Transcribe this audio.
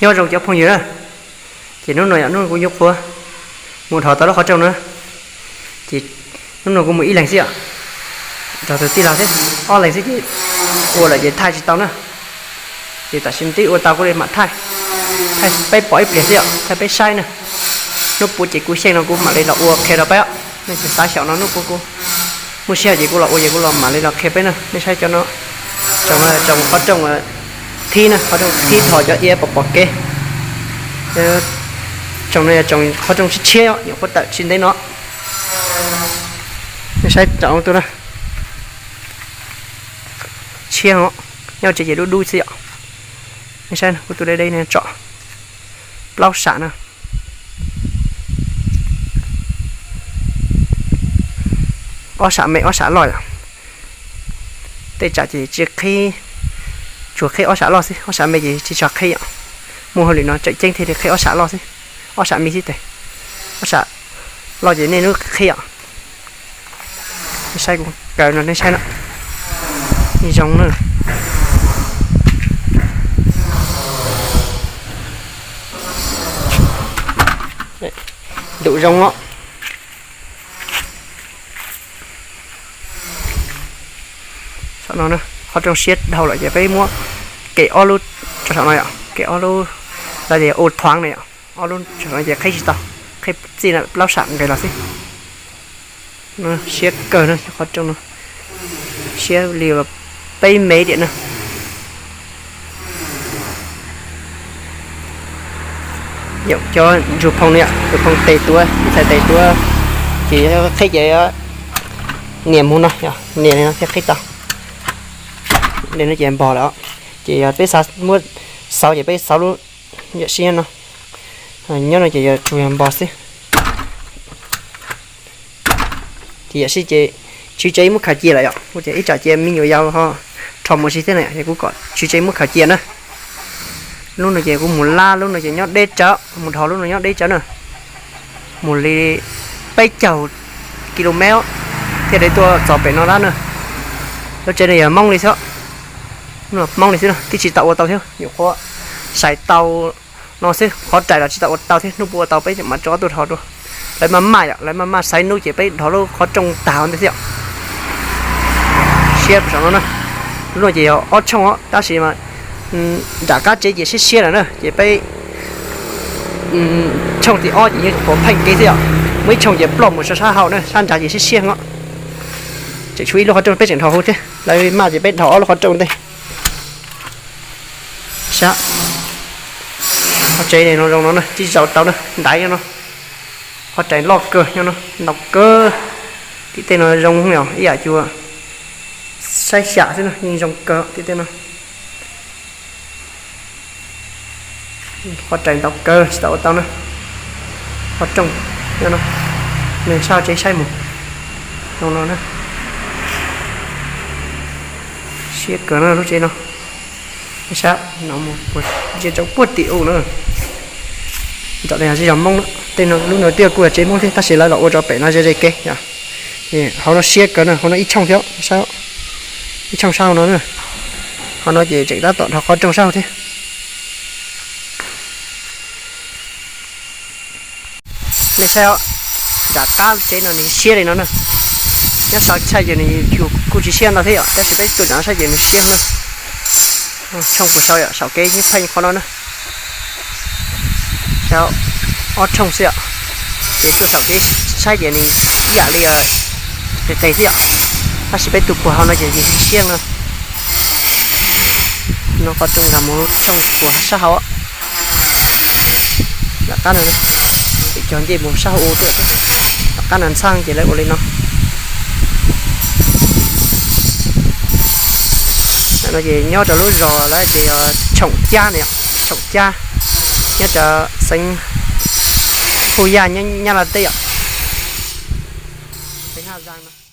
Nyob zoo cov phooj ywg na, ces hnub no yog hnub kuv nyuam qhuav mus dhos tau lub qhov rooj na, ces hnub no kuv mus ib leeg xwb yom, nrog tus tij laug thiab, ob leeg xwb ces ua lawm ces thaij tsis tau na. Ces tam sim twb ua tau kuv li mam thaij, thaij peb pom ib pliag xwb yom, thaij peb saib na. Hnub puav ces kuv xyeej no kuv mam li los ua qhia rau peb os. Nej tsis xav xyaum no hnub puav kuv muaj sij hawm ces kuv los ua ces kuv los mam li los qhia peb na. Nej saib cov no, tsoom no tsoom qhov rooj thib na, qhov rooj thib dhos cov iab pom pom kev. Tsoom no yog tsoom qhov rooj tshiab tshiab nyuam qhuav tawm tsis ntev no. Nej saib tsoom tus na, tshiab os, nyob tsev ces dub dub xwb yom. Nej saib kuv tus deb deb no tsom plaub sam na. Ob sam me ob sam loj yom. Tej tsam ces tsis qhib, tsuas qhib ob sam loj xwb, ob sam me ces tsis tshua qhib yom. Muaj hauj lwm no tseem ceeb thiaj li qhib ob sam loj xwb, ob sam me xwb tes, ob sam loj ces niaj hnub qhib yom. Nej saib kuv kaw no nej saib na, zoo na. Ntuj zoo os. Saum no qhov rooj siab dhau lawm ces peb muab kem ob lub rau saum no yom, kem ob lub, lawv tias ua thuav na yom, ob lub rau saum no ces qhib tsis tau, qhib txij plaub sam nqis los xwb. Siab kawg na, qhov rooj no siab li peb mev diam na. Yog cov ntsuag phoo no yom, ntsuag phoo tes tuav, ib txhais tes tuav, ces qhib ces nias mus no, nias li no thiaj qhib tau. Li no ces npog lawm, ces yog peb xav muab xauv ces peb xauv lub yam sib no. Nyob no ces yog tsuas yog npog xwb. Ces yam sib ces tswv tsev muab khaws cia lawm yom, ua ces ib tsam ces me nyuam yaus ho rho mus si thiab na, ces kuv kom tswv tsev muab khaws cia na. Lub no ces kuv mus lab, lub no ces nyob deb tsawv, mus dhos lub no nyob deb tsawv na. Mus li peb caug ki lu mev thiaj li tuaj txog pem no lab na. Lub tsev no yog Hmoob li xwb, Hmoob li xwb na, twb tsis tau ua tau thiab, nyuam qhuav sai tau no xwb, qhov rais los tsis tau ua tau thiab, hnub puav ua tau peb mam rov tuaj dhos dua. Lawv maj maj yom, lawv maj maj xaiv hnub ces peb dhos lub qhov rooj tag ntawd thiab yom. Siab saum no na, lub no ces yog ob tshooj os, tab sis mas nram qab tsev ces siab siab lawm na, ces peb tshooj tim ob ces yeej pheej kev xwb yom, muaj ib tshooj ces ploj mus sab hauv na, sab nrad ces siab siab os. Tseem tshuav ib lub qhov rooj peb tseem dhos hauv thiab, lawv maj ces peb dhos ob lub qhov rooj ntej. Sab qhov tsev no zoo no na, tsis zaum tau na, ntaiv no, qhov rais loj kawg nyob no, ntau kawg. Tim tej no zoo yom, ib yam cua saib xyam xwb no, yeej zoo kawg tim tej no. Qhov rais ntau kawg tsis tau ua tau na. Qhov rooj nyob no, nej sab tsev saib mus, zoo no na. Siab kawg no lub tsev no. Sab no mus tsev tsoom puag tim u na. Nram no yog Hmoob na, tej no lub no twb kuj yog tsev Hmoob thiab tab sis lawv los ua rau pem no ze ze kev yom. Hauv no siab kawg na, hauv no ib tshooj thiab, ib tshooj sab hauv no na. Hauv no ces tseem tab tom dhos qhov rooj sab hauv thiab. Nej saib, nram qab tsev no nws siab li no na. Nyob saum tshaj ces nws yus kuj tsis siab ntau thiab yom, tab sis peb tuaj nram saib ces nws siab na. Tshooj puag saud yom, saum kev yeej pheej qhov no na. Saib, ob tshooj xwb yom. Ces tuaj saum kev saib ces nws ib yam li tes tes xwb yom, tab sis peb tus puag hauv no ces nws siab no. No qhov rooj ntag mus tshooj puag sab hauv. Tom qab no, cog ncej mus sab hauv ua tuaj, tom qab no ntxhab ces lawv ua li no. No ces nyob rau lub zos lawv tias Tshoom Cab no, Tshoom Cab, nyob rau xeev Phuj Yaj, Nyab Laj teb yom. Xeev Haj Zaas no.